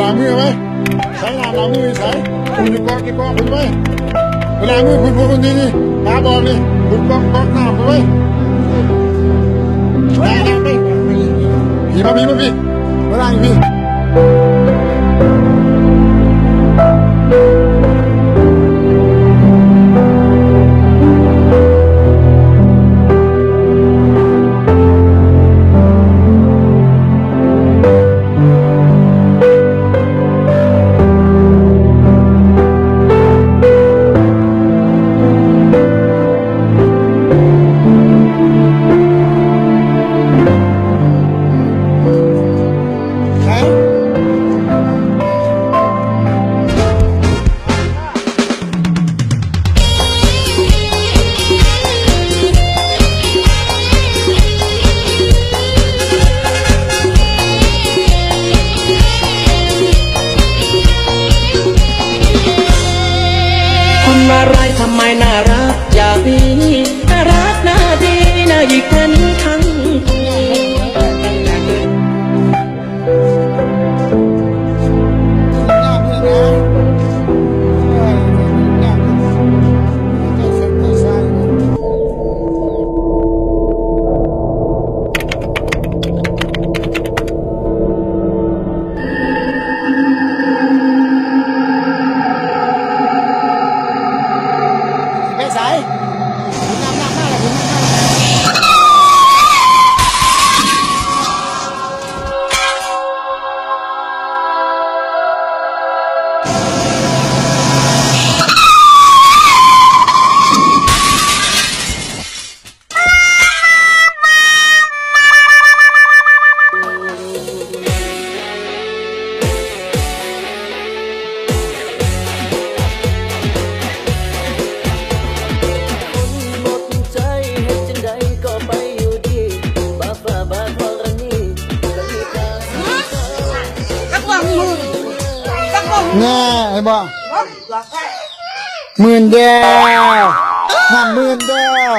ລ້າງມືໄວ້ ໃຊ້ນ້ຳລ້າງມືໃສ? ຢູ່ກ້ອງ ຢູ່ກ້ອງພຸ້ນໄວ້ ໄປລ້າງມືພຸ້ນ ພຸ້ນ ພຸ້ນ ນີ້ ນີ້ ຕາບອດນີ້ ພຸ້ນ ກ້ອງ ກ້ອງນ້ຳພຸ້ນໄວ້ ໄປ ໄປ ໄປ ພີ້ ມາພີ້ ມາພີ້ ມາລ້າງພີ້. ໄປໃສ? ແນ່ ເຫັນບໍ່? ໝື່ນເດີ້ ນ້ຳໝື່ນເດີ້.